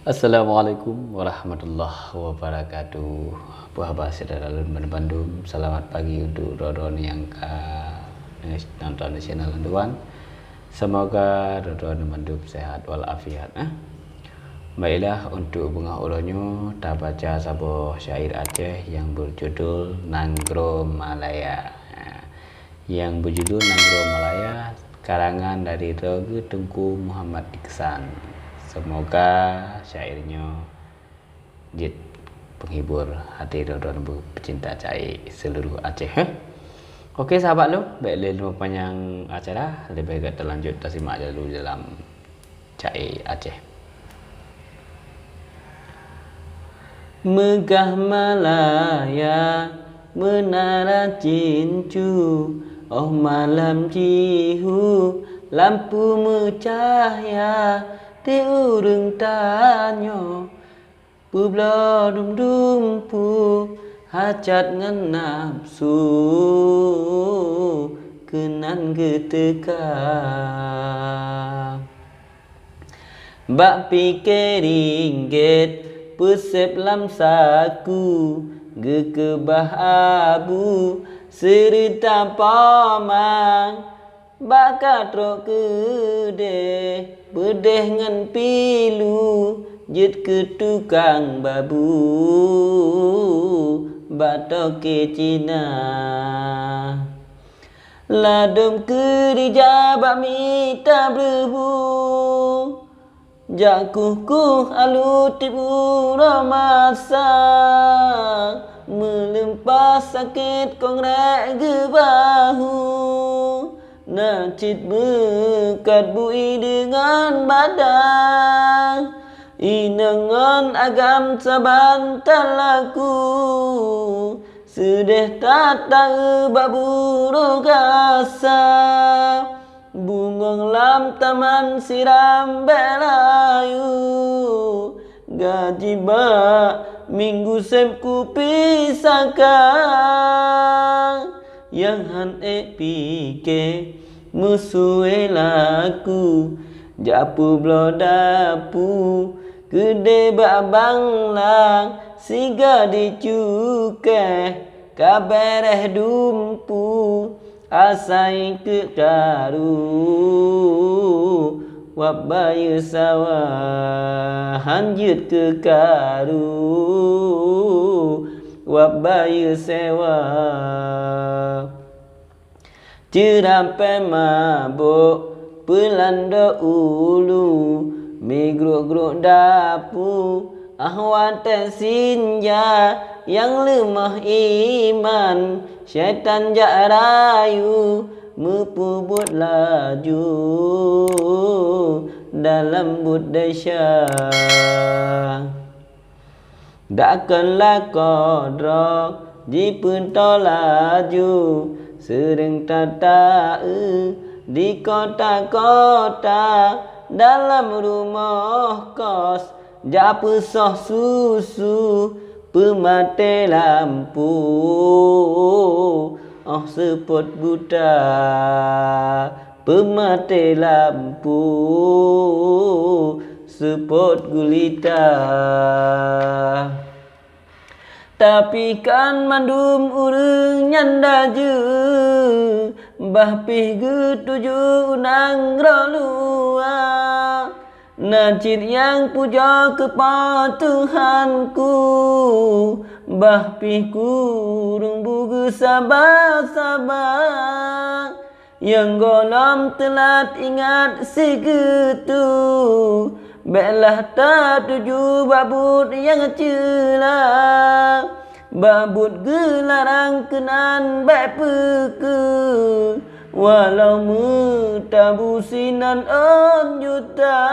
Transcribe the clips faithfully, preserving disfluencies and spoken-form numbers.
Assalamualaikum warahmatullahi wabarakatuh. Apa haba syedara lôn bandum-bandum? Selamat pagi untuk droe-droe nyang ka nonton di channel lôn tuan. Semoga droe-droe bandum sehat walafiat, eh. Baiklah, untuk beungoh uroe nyoe tabaca saboh syair Aceh nyang berjudul Nanggroe Malaya. Ha, nyang berjudul Nanggroe Malaya, karangan dari Droe Geuteungku Muhammad Iksan. Semoga syair nyoe jeuet penghibur hati droe-droe pecinta cai seluruh Aceh, eh. Oke, sahabat lôn, bèk lé lôn panyang acara, leubeh gèt talanjut tasimak laju dalam cai Aceh. Meugah Malaya, Meunara Cincu, óh malam jihu, lampu meucahya, di ureuëng tanyoe. Peubloe dum dumpu, hajat ngon nafsu, keunan geuteuka. Bak pike ringgit peuseb lam saku, geukeubah abu seureuta poma. Bak ka trok keudeh, peudeh ngon pilu, jeuet keu tukang babu, bak toke Cina. Ladôm keurija bak mita beureuhu, jak kuh-kuh alu tiep uroe masa, meuleumpas sakét kongrék geubahu, na cit meukat bui deungon bada, inong ngon agam saban talaku. Seudeh that taeu bak buroe gasa, bungöng lam taman siram bèk rayu, gaji bak minggu seb kupi saka. Nyang han ék pike meusué laku, jak peubloe dapu keudeh bak bangla, siga di cukéh ka bèreh dumpu, asai keu karu wab bayeue sawa, han jeuet keu karu wab bayeue sewa. Ceurapée mabök peulandoe ulu, migrok-grok dapu, ah watée sinja nyang leumoh iman, syaitan jak rayu meupeubuet laju dalam buet desya. Dakon lakoe droe jipeutoe laju, seureung tata-eu di kota-kota, dalam rumoh kos jak peusoh susu, peumaté lampu óh seupôt buta. Peumaté lampu seupôt gulita. Tapi kan mandum ureuëng nyan dajeu, bah pih geutuju u nanggroe luwa. Na cit nyang pujoe keu Po Tuhanku, bah pih kureueng bu geusaba-saba. Nyang gohlom teulat ingat sigeutue, béklah tatuju bak buet nyang ceula. Bak buet geularang keunan bék peukeue, walau meutabu sinan ôn juta.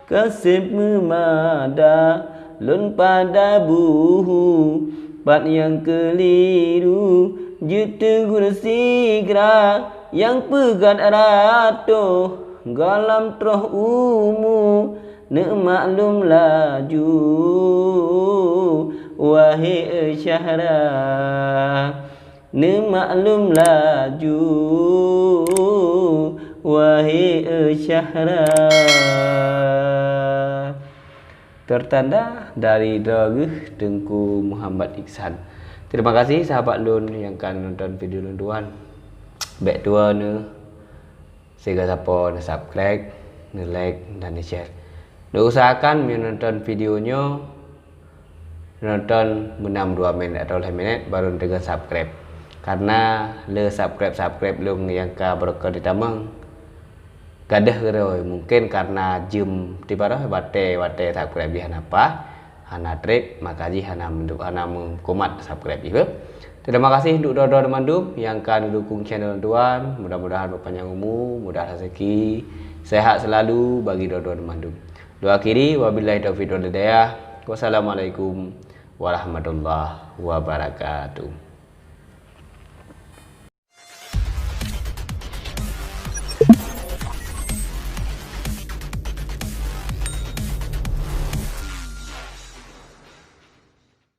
Ka seb meumada lôn pada buhu, pat nyang keuliru jeuet teugur sigra, nyang peugét ratoh gohlom troh umu, neumaklum laju, wahé syahra. Neumaklum laju, Wahé Syahra. Tertanda dari droe geuh Teungku Muhammad Iksan. Terima kasih sahabat lôn nyang ka nonton video lôn tuan. Bèk tuwoe neu siga sapo neu subscribe, neu like dan neu share. Neu usahakan meunyoe nonton video nyoe nonton meunam dua menit atau lhèe menit baru teugah subscribe. Karena le subscribe-subscribe lôn nyang ka beureukat ditamong gadeuh keudroe, mungkin karena jeuem tibaroh watèe-watèe subscribe jih hana paih, hana trép, maka jih hana meudu-, hana meukumat subscribe jih. Terima kasih untuk droe-droe mandum nyang ka neudukung channel tuan. Mudah-mudahan berpanjang umur, mudah rezeki, sehat selalu bagi droe-droe mandum. Doa akhiri, wabillahi taufiq wal hidayah. Wassalamualaikum warahmatullahi wabarakatuh.